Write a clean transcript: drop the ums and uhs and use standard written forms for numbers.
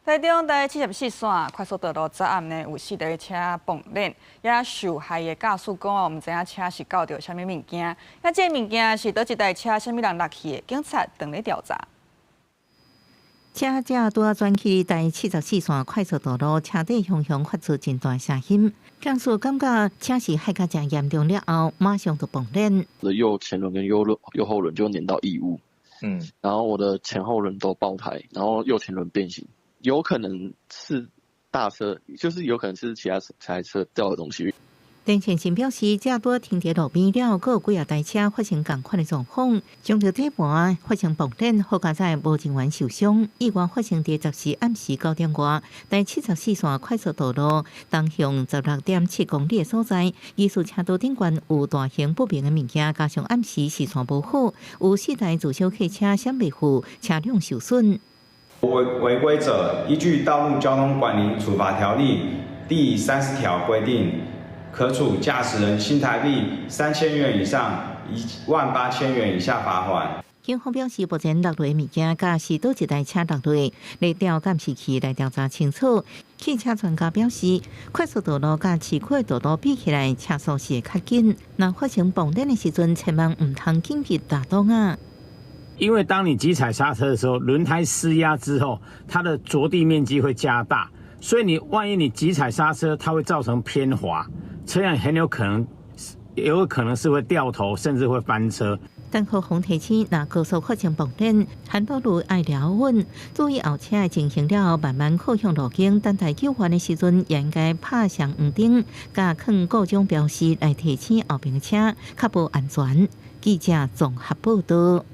台中台七十四線快速道路昨暗呢，有四台車爆輪，也受害的駕駛講毋知影車是鉸著啥物物件，那這個物件是佗一台車，啥物人落去的？警察正咧調查。車子拄仔轉去台七十四線快速道路，車底雄雄發出真大聲音。駕駛感覺車是害甲誠嚴重了後，馬上就爆輪。我的右前輪跟右輪右後輪就黏到異物，然後我的前後輪都爆胎，然後右前輪變形。有可能是大車，就是有可能是其他台車掉的東西。陳先生表示，這拄停佇路邊了，閣有幾仔台車發生仝款的狀況，撞著底盤發生爆輪，好佳哉無人員受傷。意外發生佇10時暗時9點外，台七十四線快速道路東向16.7公里的所在，疑似車道頂懸有大型不明的物件，加上暗時視線無好，有四台自小客車閃袂赴，車輛受損。違違規者，依據《道路交通管理處罰條例》第30條規定，可處駕駛人新台幣3000元以上18,000元以下罰款。警方表示，目前落落的物件，佮是佗一台車落落，來調監視器來調查清楚。汽車專家表示，快速道路佮市區道路比起來，車速是會較緊。若發生爆輪的時陣，千萬毋通緊急踏擋啊！因為當你急踩剎車的時候，輪胎施壓之後，它的着地面積會加大，所以你萬一你急踩剎車，它會造成偏滑，車輛很有可能，有可能是會掉頭，甚至會翻車。陳浩宏提醒，若高速發生爆輪，很多路愛抓穩，注意後車的情形了後，慢慢靠向路肩，等待救援的時陣，應該拍雙黃燈，佮囥各種標識來提醒後邊的車，較保安全。記者綜合報道。